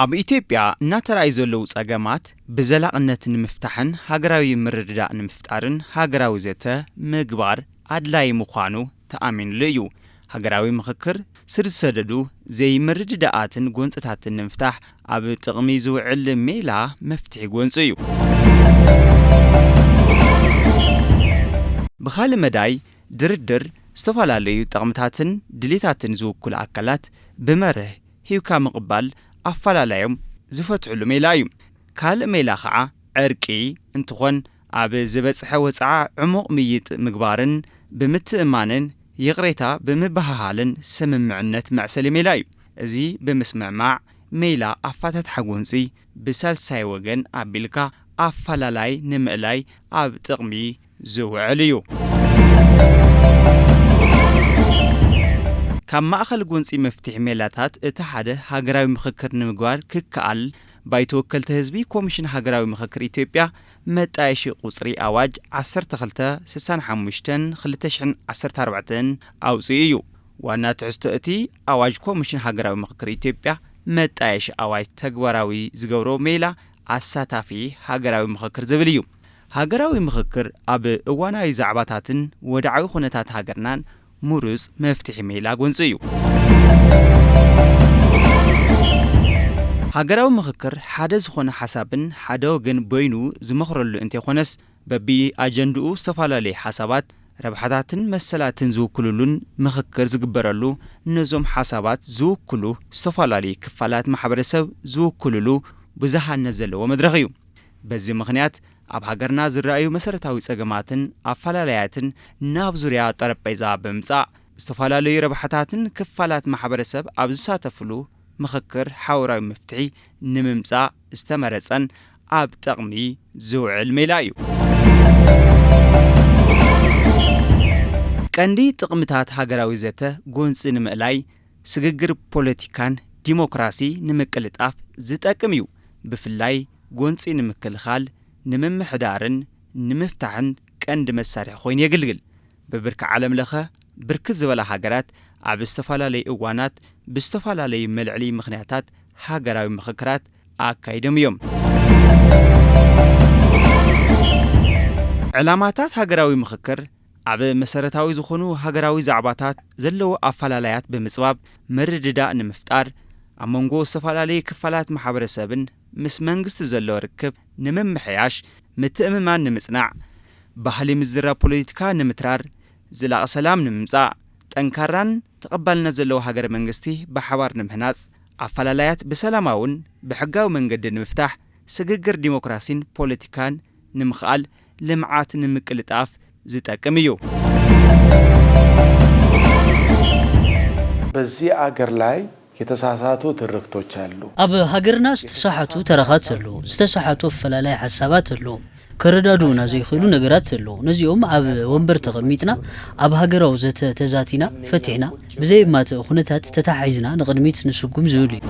ኣብ ኢትዮጵያ እናተራእዩ ዘለዉ ጸገማት ብዘላቕነት ንምፍታሕን ሃገራዊ ምርድዳእ ንምፍጣርን ሃገራዊ ዘተ ምግባር ኣድላዪ ምዃኑ ተኣሚኑሉ እዩ። ሃገራዊ ምኽክር ስር ዝሰደዱ ዘይምርድዳኣትን ጎንጽታትን ንምፍታሕ ኣብ ጥቕሚ ዝውዕል ሜላ መፍትሒ ጎንጺ እዩ። ብኻልእ መዳይ ድርድር ዝተፈላለዩ ጠቕምታትን ድሌታትን ዝውክሉ ኣካላት ብመርህ ሂብካ ምቕባል ኣፈላላዮም ዝፈትሕሉ ሜላ እዩ። ካልእ ሜላ ኸዓ ዕርቂ እንትኾን ኣብ ዝበጽሐ ወጽዓ ዕሙቕ ምይይጥ ምግባርን ብምትእማንን ይቕሬታ ብምብህሃልን ስምምዕነት መዕሰሊ ሜላ እዩ። እዚ ብምስምዕማዕ ሜላ ኣፋታትሓ ጎንጺ ብሳልሳይ ወገን ኣቢልካ ኣፈላላይ ንምእላይ ኣብ ጥቕሚ ዝውዕል እዩ። ካብ ማእኸል ጎንጺ መፍትሒ ሜላታት እቲ ሓደ ሃገራዊ ምኽክር ንምግባር ክከኣል ባይቶ ወከልቲ ህዝቢ ኮሚሽን ሃገራዊ ምኽክር ኢትዮጵያ መጣየሺ ቁጽሪ ኣዋጅ ዓሰርተ ክልተ ስሳን ሓሙሽተን ክልተ ሽሕን ዓሰርተ ኣርባዕተን ኣውጺኡ እዩ። ዋና ትሕዝቶ እቲ ኣዋጅ ኮሚሽን ሃገራዊ ምኽክር ኢትዮጵያ መጣየሺ ኣዋጅ ተግባራዊ ዝገብሮ ሜላ ኣሳታፊ ሃገራዊ ምኽክር ዝብል እዩ። ሃገራዊ ምኽክር ኣብ እዋናዊ ዛዕባታትን ወድዓዊ ኩነታት ሃገርናን ምሩጽ መፍትሒ ሜላ ጎንጺ እዩ። ሃገራዊ ምኽክር ሓደ ዝኾነ ሓሳብን ሓደ ወገን በይኑ ዝመኽረሉ እንተይኮነስ በቢ ኣጀንድኡ ዝተፈላለዩ ሓሳባት፣ ረብሓታትን መሰላትን ዝውክሉሉን ምኽክር ዝግበረሉ ነዞም ሓሳባት ዝውክሉ ዝተፈላለዩ ክፋላት ማሕበረሰብ ዝውክሉሉ ብዙሃነት ዘለዎ መድረኽ እዩ። በዚ ምኽንያት ኣብ ሃገርና ዝረኣዩ መሰረታዊ ጸገማትን ኣፈላላያትን ናብ ዙርያ ጠረጴዛ ብምጻእ ዝተፈላለዩ ረብሓታትን ክፋላት ማሕበረሰብ ኣብ ዝሳተፍሉ ምኽክር ሓውራዊ መፍትሒ ንምምጻእ ዝተመረጸን ኣብ ጥቕሚ ዝውዕል ሜላ እዩ። ቀንዲ ጥቕምታት ሃገራዊ ዘተ ጎንጺ ንምእላይ ስግግር ፖለቲካን ዲሞክራሲ ንምቅልጣፍ ዝጠቅም እዩ። ብፍላይ ጎንጺ ንምክልኻል፣ ንምምሕዳርን ንምፍታሕን ቀንዲ መሳርሒ ኮይኑ የግልግል። ብብርኪ ዓለም ለኸ ብርክት ዝበላ ሃገራት ኣብ ዝተፈላለዩ እዋናት ብዝተፈላለዩ መልዕሊ ምኽንያታት ሃገራዊ ምኽክራት ኣካይዶም እዮም። ዕላማታት ሃገራዊ ምኽክር ኣብ መሰረታዊ ዝኾኑ ሃገራዊ ዛዕባታት ዘለዎ ኣፈላላያት ብምጽባብ ምርድዳእ ንምፍጣር፣ ኣብ መንጎ ዝተፈላለዩ ክፋላት ማሕበረሰብን ምስ መንግስቲ ዘሎ ርክብ ንምምሕያሽ፣ ምትእምማን ንምጽናዕ፣ ባህሊ ምዝራብ ፖለቲካ ንምትራር፣ ዘላቒ ሰላም ንምምጻእ፣ ጠንካራን ተቐባልነት ዘለዎ ሃገረ መንግስቲ ብሓባር ንምህናጽ፣ ኣፈላላያት ብሰላማውን ብሕጋዊ መንገዲ ንምፍታሕ፣ ስግግር ዲሞክራሲን ፖለቲካን ንምኽኣል፣ ልምዓት ንምቅልጣፍ ዝጠቅም እዩ። በዚህ አገር ላይ የተሳሳቱ ትርክቶች አሉ። ኣብ ሃገርና ዝተሳሓቱ ተረኻት ኣለዉ፣ ዝተሳሓቱ ኣፈላላይ ሓሳባት ኣለዉ። ከረዳድኡና ዘይኽእሉ ነገራት ኣለዉ። ነዚኦም ኣብ ወንበር ተቐሚጥና ኣብ ሃገራዊ ዘተ ተዛቲና ፈቲሕና ብዘየማትእ ኩነታት ተተሓሒዝና ንቕድሚት ንስጉም ዝብል እዩ።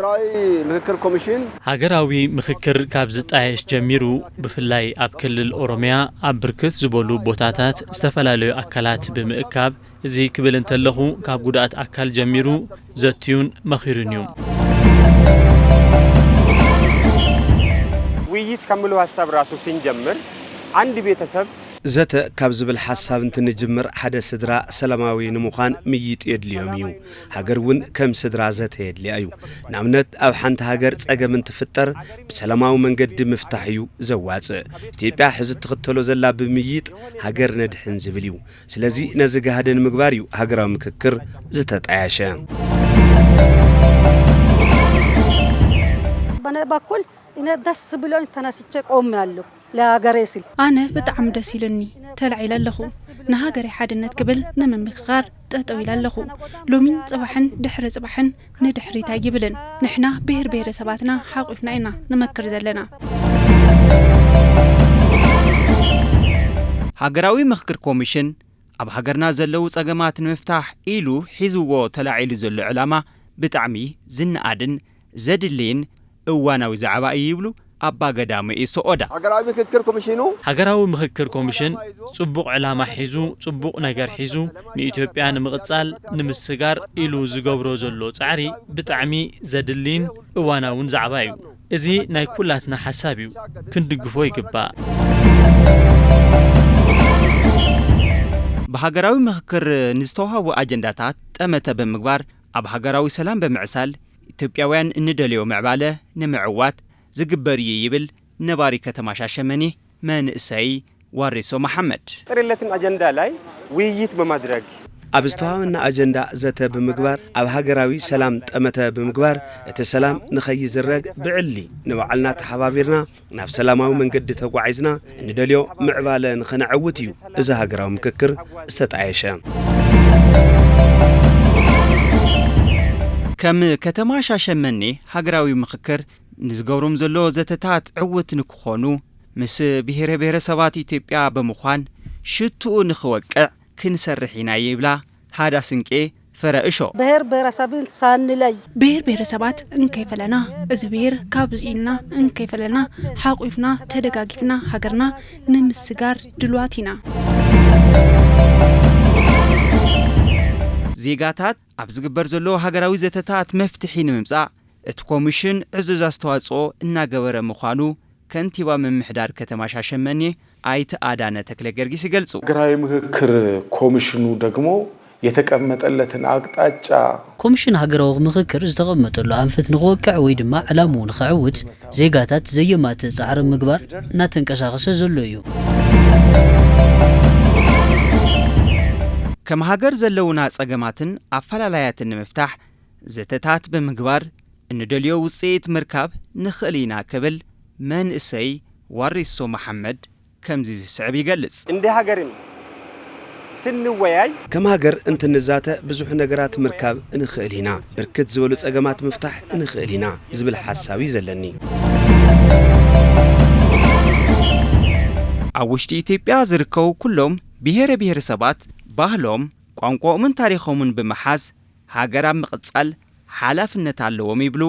ሃገራዊ ምክክር ኮሚሽን ሃገራዊ ምኽክር ካብ ዝጣየሽ ጀሚሩ ብፍላይ ኣብ ክልል ኦሮምያ ኣብ ብርክት ዝበሉ ቦታታት ዝተፈላለዩ ኣካላት ብምእካብ እዚ ክብል እንተለኹ ካብ ጉድኣት ኣካል ጀሚሩ ዘትዩን መኺሩን እዩ። ውይይት ከምለው ሀሳብ ራሱ ስንጀምር አንድ ቤተሰብ ዘተ ካብ ዝብል ሓሳብ እንትንጅምር ሓደ ስድራ ሰላማዊ ንምዃን ምይይጥ የድልዮም እዩ። ሃገር እውን ከም ስድራ ዘተ የድልያ እዩ። ንኣብነት ኣብ ሓንቲ ሃገር ጸገም እንትፍጠር ብሰላማዊ መንገዲ ምፍታሕ እዩ ዘዋጽእ። ኢትዮጵያ ሕዚ እትኽተሎ ዘላ ብምይይጥ ሃገር ነድሕን ዝብል እዩ። ስለዚ ነዚ ጋህዲ ንምግባር እዩ ሃገራዊ ምክክር ዝተጣየሸ። በነ በኩል እነ ደስ ብሎኝ ተነስቼ ቆሜያለሁ ለሀገሬ ስል። ኣነ ብጣዕሚ ደስ ኢሉኒ ተላዒለ ኣለኹ። ንሃገረይ ሓድነት ክብል ንምምክኻር ጠጠው ኢለ ኣለኹ። ሎሚን ጽባሕን ድሕሪ ጽባሕን ንድሕሪት ኣይብልን። ንሕና ብሄር ብሄረሰባትና ሓቂፍና ኢና ንመክር ዘለና። ሃገራዊ ምኽክር ኮሚሽን ኣብ ሃገርና ዘለዉ ጸገማት ንምፍታሕ ኢሉ ሒዝዎ ተላዒሉ ዘሎ ዕላማ ብጣዕሚ ዝነኣድን ዘድልይን እዋናዊ ዛዕባ እዩ ይብሉ ኣባ ገዳ መኢሶ ኦዳ። ሃገራዊ ምክክር ኮሚሽኑ ሃገራዊ ምክክር ኮሚሽን ጽቡቕ ዕላማ ሒዙ፣ ጽቡቕ ነገር ሒዙ፣ ንኢትዮጵያ ንምቕጻል፣ ንምስጋር ኢሉ ዝገብሮ ዘሎ ጻዕሪ ብጣዕሚ ዘድልይን እዋናውን ዛዕባ እዩ። እዚ ናይ ኩላትና ሓሳብ እዩ፣ ክንድግፎ ይግባእ። ብሃገራዊ ምክክር ንዝተዋህቡ ኣጀንዳታት ጠመተ ብምግባር፣ ኣብ ሃገራዊ ሰላም ብምዕሳል፣ ኢትዮጵያውያን እንደልዮ ምዕባለ ንምዕዋት ዝግበር እዩ ይብል ነባሪ ከተማ ሻሸመኔ መንእሰይ ዋሪሶ መሓመድ። ጥርለትን ኣጀንዳ ላይ ውይይት በማድረግ ኣብ ዝተዋህበና ኣጀንዳ ዘተ ብምግባር፣ ኣብ ሃገራዊ ሰላም ጠመተ ብምግባር፣ እቲ ሰላም ንኸይዝረግ ብዕሊ ንባዕልና ተሓባቢርና ናብ ሰላማዊ መንገዲ ተጓዒዝና እንደልዮ ምዕባለ ንኸነዕውት እዩ እዚ ሃገራዊ ምክክር ዝተጣየሸ። ከም ከተማ ሻሸመኔ ሃገራዊ ምክክር ንዝገብሮም ዘሎ ዘተታት ዕውት ንክኾኑ፣ ምስ ብሄረ ብሄረሰባት ኢትዮጵያ ብምዃን ሽትኡ ንኽወቅዕ ክንሰርሕ ኢና ይብላ ሃዳ ስንቄ ፈረ እሾ። ብሔር ብሔረሰብን ሳንለይ። ብሔር ብሔረሰባት እንከይፈለና፣ እዚ ብሔር ካብዚ ኢልና እንከይፈለና፣ ሓቑፍና ተደጋጊፍና ሃገርና ንምስጋር ድልዋት ኢና። ዜጋታት ኣብ ዝግበር ዘሎ ሃገራዊ ዘተታት መፍትሒ ንምምጻእ እቲ ኮሚሽን ዕዙዝ ኣስተዋጽኦ እናገበረ ምዃኑ ከንቲባ ምምሕዳር ከተማ ሻሸመኔ ኣይተ ኣዳነ ተክለ ጊዮርጊስ ይገልጹ። ሃገራዊ ምክክር ኮሚሽኑ ደግሞ የተቀመጠለትን አቅጣጫ ኮሚሽን ሃገራዊ ምክክር ዝተቐመጠሉ ኣንፈት ንኽወቅዕ ወይ ድማ ዕላምኡ ንኽዕውት ዜጋታት ዘየማትእ ጻዕሪ ምግባር እናተንቀሳቐሰ ዘሎ እዩ። ከም ሃገር ዘለውና ጸገማትን ኣፈላላያትን ንምፍታሕ ዘተታት ብምግባር እንደልዮ ውጽኢት ምርካብ ንኽእል ኢና ክብል መንእሰይ ዋሪሶ መሓመድ ከምዚ ዝስዕብ ይገልጽ። እንደ ሀገርም ስንወያይ ከም ሃገር እንትንዛተ ብዙሕ ነገራት ምርካብ ንኽእል ኢና፣ ብርክት ዝበሉ ጸገማት ምፍታሕ ንኽእል ኢና ዝብል ሓሳብ እዩ ዘለኒ። ኣብ ውሽጢ ኢትዮጵያ ዝርከቡ ኩሎም ብሄረ ብሄረሰባት ባህሎም፣ ቋንቋኦምን ታሪኾምን ብምሓዝ ሃገር ኣብ ምቕጻል ሓላፍነት ኣለዎም ይብሉ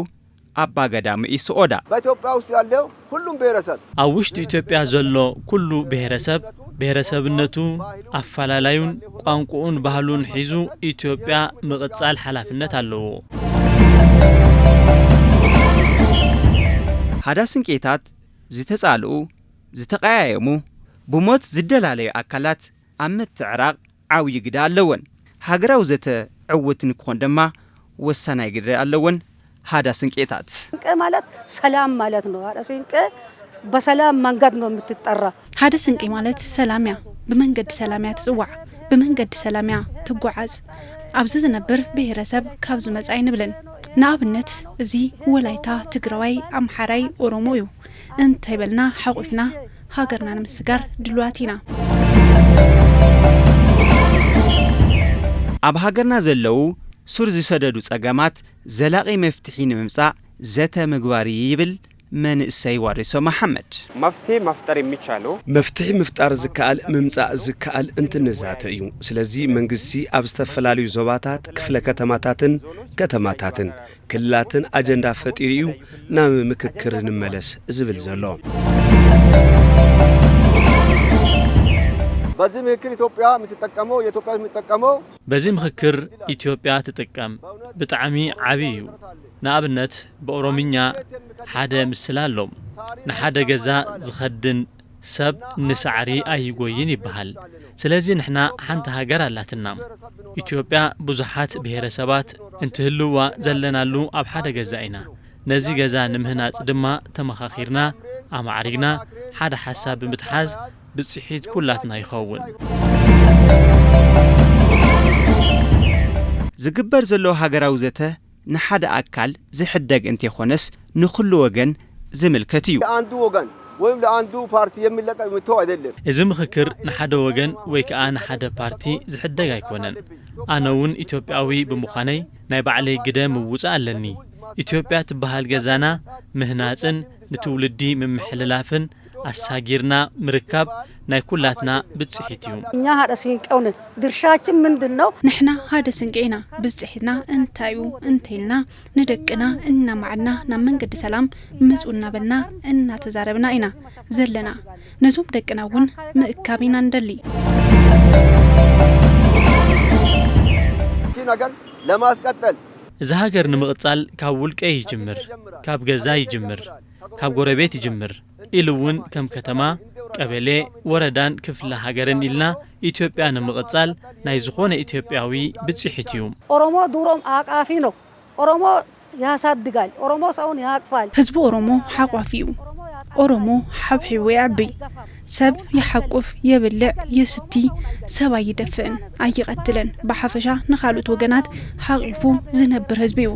ኣባ ገዳ መኢሶ ኦዳ። በኢትዮጵያ ውስጥ ያለው ሁሉም ብሔረሰብ ኣብ ውሽጢ ኢትዮጵያ ዘሎ ኩሉ ብሔረሰብ ብሔረሰብነቱ ኣፈላላዩን ቋንቋኡን ባህሉን ሒዙ ኢትዮጵያ ምቕጻል ሓላፍነት ኣለዎ። ሃዳ ስንቄታት ዝተጻልኡ፣ ዝተቐያየሙ፣ ብሞት ዝደላለዩ ኣካላት ኣብ ምትዕራቕ ዓብዪ ግደ ኣለወን። ሃገራዊ ዘተ ዕውት ንክኾን ድማ ወሳናይ ግደ ኣለወን። ሃዳ ስንቄታት ስንቄ ማለት ሰላም ማለት ነው። ሃዳ ስንቄ በሰላም መንገድ ነው የምትጠራ። ሃደ ስንቄ ማለት ሰላም እያ። ብመንገዲ ሰላም እያ ትጽዋዕ። ብመንገዲ ሰላም እያ ትጓዓዝ። ኣብዚ ዝነብር ብሄረሰብ ካብዚ መጻ ኣይንብልን። ንኣብነት እዚ ወላይታ፣ ትግራዋይ፣ ኣምሓራይ፣ ኦሮሞ እዩ። እንተይበልና ሓቑፍና ሃገርና ንምስጋር ድሉዋት ኢና። ኣብ ሃገርና ዘለዉ ሱር ዝሰደዱ ጸገማት ዘላቒ መፍትሒ ንምምጻእ ዘተ ምግባር ይብል መንእሰይ ዋሪሶ መሓመድ። መፍትሄ መፍጠር የሚቻለው መፍትሒ ምፍጣር ዝከኣል ምምጻእ ዝከኣል እንትንዛተ እዩ። ስለዚ መንግስቲ ኣብ ዝተፈላለዩ ዞባታት፣ ክፍለ ከተማታትን ከተማታትን ክልላትን ኣጀንዳ ፈጢሩ እዩ ናብ ምክክር ንመለስ ዝብል ዘሎ። በዚህ ምክክር ኢትዮጵያ የምትጠቀመው፣ የኢትዮጵያ የምትጠቀመው በዚ ምክክር ኢትዮጵያ ትጥቀም ብጣዕሚ ዓቢ እዩ። ንኣብነት ብኦሮምኛ ሓደ ምስላ ኣሎ። ንሓደ ገዛ ዝኸድን ሰብ ንሳዕሪ ኣይጎይን ይበሃል። ስለዚ ንሕና ሓንቲ ሃገር ኣላትና። ኢትዮጵያ ብዙሓት ብሄረሰባት እንትህልዋ ዘለናሉ ኣብ ሓደ ገዛ ኢና። ነዚ ገዛ ንምህናጽ ድማ ተመኻኺርና፣ ኣማዕሪግና፣ ሓደ ሓሳብ ብምትሓዝ ብጽሒት ኩላትና ይኸውን። ዝግበር ዘሎ ሃገራዊ ዘተ ንሓደ ኣካል ዝሕደግ እንተይኮነስ ንኹሉ ወገን ዝምልከት እዩ። ለአንዱ ወገን ወይም ለአንዱ ፓርቲ የሚለቀቅ መፍትሄ አይደለም። እዚ ምክክር ንሓደ ወገን ወይ ከኣ ንሓደ ፓርቲ ዝሕደግ ኣይኮነን። ኣነ እውን ኢትዮጵያዊ ብምዃነይ ናይ ባዕለይ ግደ ምውጻእ ኣለኒ። ኢትዮጵያ ትበሃል ገዛና ምህናጽን ንትውልዲ ምምሕልላፍን ኣሳጊርና ምርካብ ናይ ኩላትና ብጽሒት እዩ። እኛ ሓደ ስንቄው ነን። ድርሻችን ምንድን ነው? ንሕና ሓደ ስንቄ ኢና። ብጽሒትና እንታይ እዩ እንተይልና ንደቅና እናማዕድና ናብ መንገዲ ሰላም ምጹ እናበልና እናተዛረብና ኢና ዘለና። ነዞም ደቅና እውን ምእካብ ኢና ንደሊ። ነገር ለማስቀጠል እዚ ሃገር ንምቕጻል ካብ ውልቀ ይጅምር፣ ካብ ገዛ ይጅምር፣ ካብ ጎረቤት ይጅምር ኢሉ እውን ከም ከተማ፣ ቀበሌ፣ ወረዳን ክፍለ ሃገርን ኢልና ኢትዮጵያ ንምቕጻል ናይ ዝኾነ ኢትዮጵያዊ ብጽሒት እዩ። ኦሮሞ ዱሮም አቃፊ ነው። ኦሮሞ ያሳድጋል። ኦሮሞ ሰውን ያቅፋል። ህዝቢ ኦሮሞ ሓቋፊ እዩ። ኦሮሞ ሓብሒቡ የዕቢ። ሰብ ይሓቁፍ፣ የብልዕ፣ የስቲ፣ ሰብ ኣይደፍእን፣ ኣይቐትልን። ብሓፈሻ ንኻልኦት ወገናት ሓቒፉ ዝነብር ህዝቢ እዩ።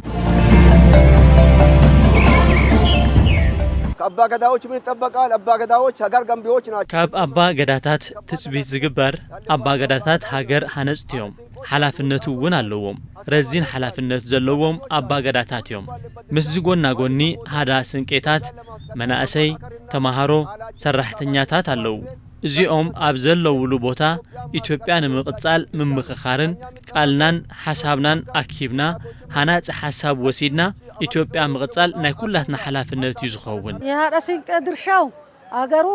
ከአባ ገዳዎች ምን ይጠበቃል? አባ ገዳዎች ሀገር ገንቢዎች ናቸው። ካብ ኣባ ገዳታት ትጽቢት ዝግበር፣ ኣባ ገዳታት ሃገር ሃነጽቲ እዮም። ሓላፍነቱ እውን ኣለዎም። ረዚን ሓላፍነት ዘለዎም ኣባ ገዳታት እዮም። ምስዚ ጎና ጎኒ ሃዳ ስንቄታት፣ መናእሰይ፣ ተማሃሮ፣ ሰራሕተኛታት ኣለዉ። እዚኦም ኣብ ዘለውሉ ቦታ ኢትዮጵያ ንምቕጻል ምምኽኻርን ቃልናን ሓሳብናን ኣኪብና ሃናጺ ሓሳብ ወሲድና ኢትዮጵያ ምቕጻል ናይ ኩላትና ሓላፍነት እዩ ዝኸውን። የሃደ ስንቄ ድርሻው አገሩ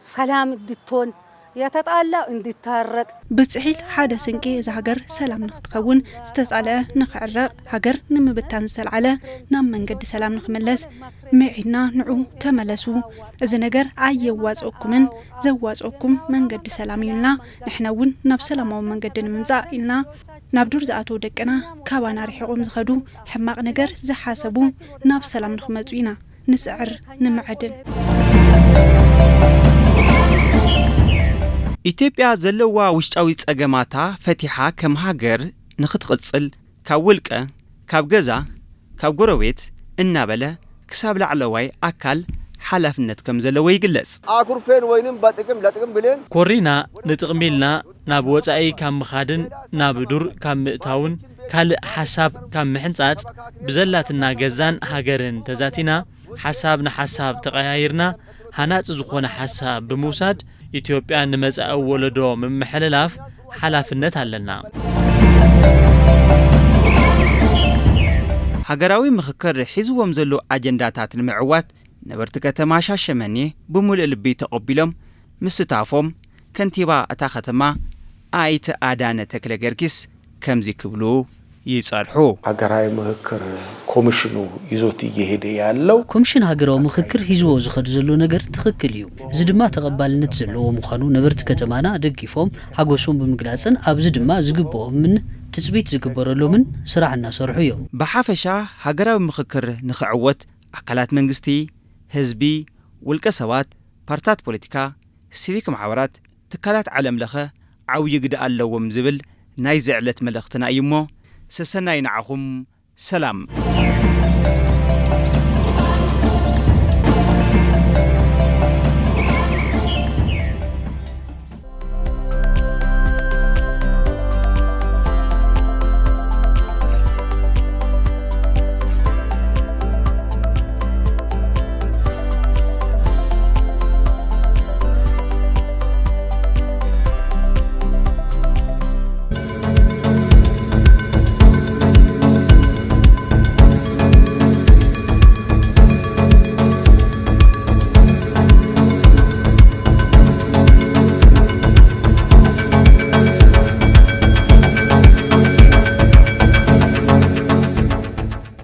ሰላም እንድትሆን፣ የተጣላው እንዲታረቅ። ብጽሒት ሓደ ስንቂ እዛ ሃገር ሰላም ንክትኸውን፣ ዝተጻለአ ንክዕረቕ፣ ሃገር ንምብታን ዝተልዓለ ናብ መንገዲ ሰላም ንክምለስ ምዒድና ንዑ ተመለሱ፣ እዚ ነገር ኣየዋጽኦኩምን ዘዋጽኦኩም መንገዲ ሰላም እዩ ኢልና ንሕና እውን ናብ ሰላማዊ መንገዲ ንምምጻእ ኢልና ናብ ዱር ዝኣተዉ ደቅና ካባና ርሒቖም ዝኸዱ ሕማቕ ነገር ዝሓሰቡ ናብ ሰላም ንክመጹ ኢና ንጽዕር ንምዕድን። ኢትዮጵያ ዘለዋ ውሽጣዊ ጸገማታ ፈቲሓ ከም ሃገር ንኽትቕጽል ካብ ውልቀ፣ ካብ ገዛ፣ ካብ ጎረቤት እናበለ ክሳብ ላዕለዋይ ኣካል ሓላፍነት ከም ዘለዎ ይግለጽ። ኣኩርፌን ወይንም በጥቅም ለጥቅም ብሌን ኮሪና ንጥቕሚ ኢልና ናብ ወጻኢ ካብ ምኻድን ናብ ዱር ካብ ምእታውን ካልእ ሓሳብ ካብ ምሕንጻጽ ብዘላትና ገዛን ሃገርን ተዛቲና ሓሳብ ንሓሳብ ተቐያይርና ሃናጺ ዝኾነ ሓሳብ ብምውሳድ ኢትዮጵያ ንመጻኢ ወለዶ ምምሕልላፍ ሓላፍነት ኣለና። ሃገራዊ ምኽክር ሒዝዎም ዘሎ ኣጀንዳታት ንምዕዋት ነበርቲ ከተማ ሻሸመኔ ብምሉእ ልቢ ተቐቢሎም ምስታፎም ከንቲባ እታ ከተማ ኣይተ ኣዳነ ተክለ ገርጊስ ከምዚ ክብሉ ይጸርሑ። ሃገራዊ ምኽክር ኮሚሽኑ ይዞት እየሄደ ያለው ኮሚሽን ሃገራዊ ምኽክር ሂዝዎ ዝኸድ ዘሎ ነገር ትኽክል እዩ። እዚ ድማ ተቐባልነት ዘለዎ ምዃኑ ነበርቲ ከተማና ደጊፎም ሓጎሶም ብምግላፅን ኣብዚ ድማ ዝግብኦምን ትፅቢት ዝግበረሎምን ስራሕ እናሰርሑ እዮም። ብሓፈሻ ሃገራዊ ምኽክር ንኽዕወት ኣካላት መንግስቲ፣ ህዝቢ፣ ውልቀ ሰባት፣ ፓርትታት ፖለቲካ፣ ሲቪክ ማሕበራት፣ ትካላት ዓለም ለኸ ዓብዪ ግደ ኣለዎም ዝብል ናይዚ ዕለት መልእኽትና እዩ እሞ ሰሰናዩ ንዓኹም ሰላም።